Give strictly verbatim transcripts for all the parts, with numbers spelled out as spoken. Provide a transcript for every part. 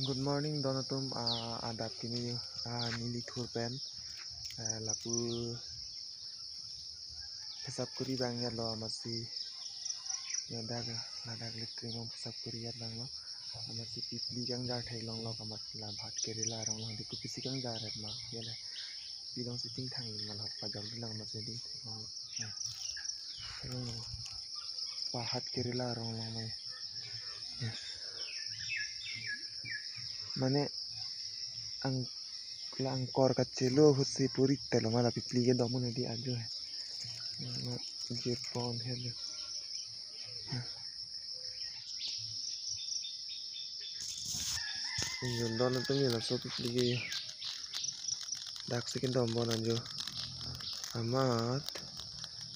Good morning, don atum, ah, adap kini, ah, neli thur pen, ah, lapu hisap kuri abang ya lo amatsi, ya dak, ladak latrine along hisap kuri ya abang lo, amatsi pipli kangjar theklong lo, amat la bhat kerela arong lo, di kopisi kangjar et ma, ya le, pilong si chingthang ma lo, pajok di lang amatsi di theklong lo. Ya. Theklong lo. Bhat kerela arong lo mai. Ya. Mane ang la angkor kachelo ahut si puri telo ma la pipli kedom un di ajo he. Mane jirpon he lo. Ajo don atum ya laso pipli ke. Dak si kedom bon ajo. Amat.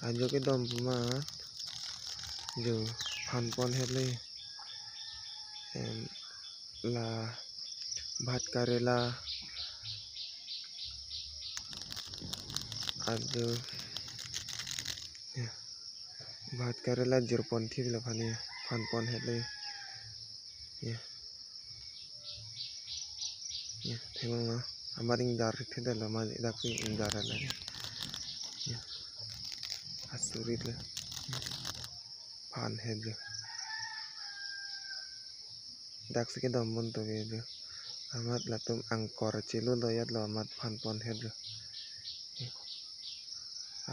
Ajo kedom amat. Ajo phan pon het le. Em, la bhat kerela. Ajo. Ya. Bhat kerela jirpon thip la phan ya. Phan pon het le. Ya. Ya, theklong lo. Amat ingjar thekthelo ma dak si ingjar la. Ya. Asurit lo. Phan het lo. Dak si kedom bon to ke lo. Amat latum angkor chelo lo ya lo amat phan pon het lo.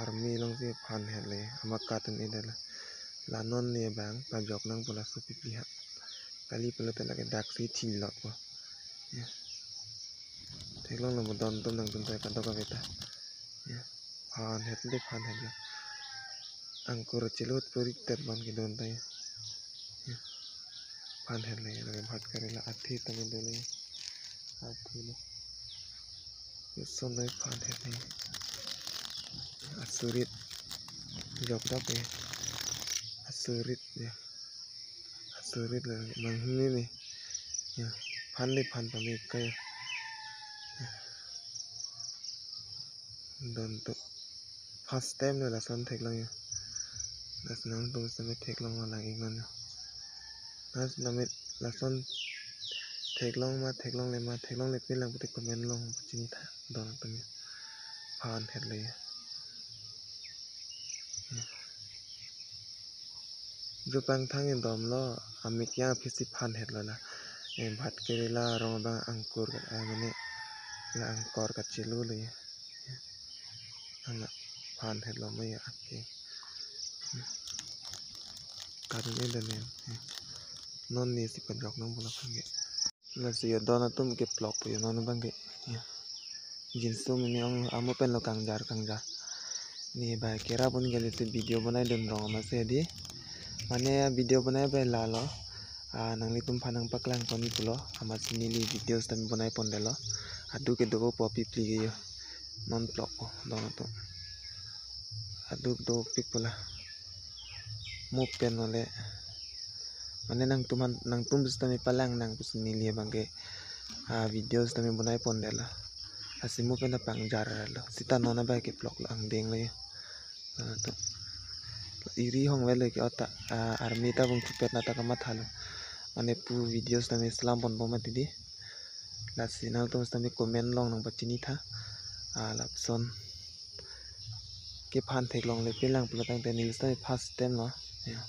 Armi along si phan het le. Amat katun ida lo. La non ne abang pajok nangpo laso pipli ha. Kali pulote lake dak si chilot po. Ya. Theklong lo mo don atum nangtum ta kadokave ta. Ya. Phan het le phan het le. Angkor chelo ahut puri tet man kedon ta ya. Ya. Phan het le lake bhat kerela athe ta me dole. Athe le. Lason lo phan het le. Asurit. Jok dok ya. Asurit ya. Asurit lo manghini ne. Ya, phan le phan pame kai. Ya. Don atum. First time lo lason theklong ya. Lason nangtum sitame theklong lang iknon ya. Lason nami lason theklong ma theklongle ma theklongle pen lang pute comment along pachini tha don atum ya. Phan het le ya. Jopang thang indom lo, amik ya aphi si phan het lo la. Eh, bhat kerela arong abang angkur ka, ah, mane la angkor kachelo lo ya. Ana phan het lo ma ya ake. Karun e dane. Non ne si pajok nangpo la phan ke. Lasi ya don atum ke vlog po ya non abang ke. Ya. Jinso mini ong amo pen lo kangjar kangjar. Ne bai kera pon ke lasi video bonai dun rong amatsi di. Mane ya video bonai bai la lo. Ah, nanglitum aphan nangpaklang pon ni pulo. Amatsi neli video sitame bonai pon det lo. Aduk kedo po pipli ke ya. Non vlog po don atum. Aduk dopik po la. Mo pen ole. Mane nangtum aphan, nangtum sitame palang nang pusi neli abang ke, ah, video sitame bonai pon det lo. Lasi mo pen ta pangjar lo. Sita non abang ke vlog lo angdeng lo ya. Ah, to. Iri hong vel ke ota, ah, army ta bung chupet na ta kamatha lo. Mane pu video sitame selam pon po mati di. Lasi nangtum sitame comment along nangpachini tha. Ah, lapuson kephan theklongle pen lang pulo tangte neli sitame first time lo. Ya.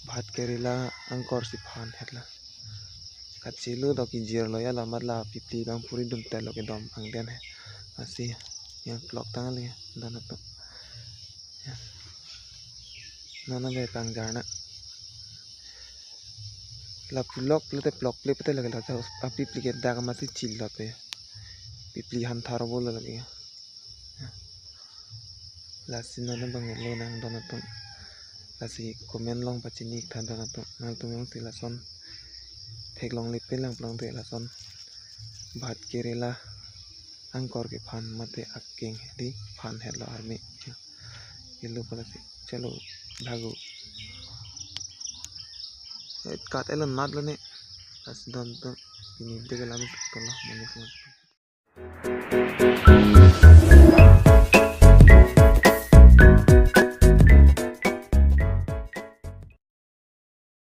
Bhat kerela angkor si phan het lo. Kachelo dok kejir lo ya lo amat la pipli abang puri dun tet lo kedom angdeng he. Lasi ya vlog tang le don atum. Ya. Non abang kangjar na. La vlog le te vlog le pute lake la ta apipli ke dak amatsi chilot pe. Pipli han thar bolo lake. Lasi non abang lo nang don atum. Lasi comment along pachini tha don atum. Nangtum jongsi lason theklongle pen lang pulo te lason bhat kerela angkor kephan mate akeng di phan het lo army. Ilo pala si chalo lagu. Kat elon mat lo ne. Lasi don atum pini video ke la-an si tolo, manis manis.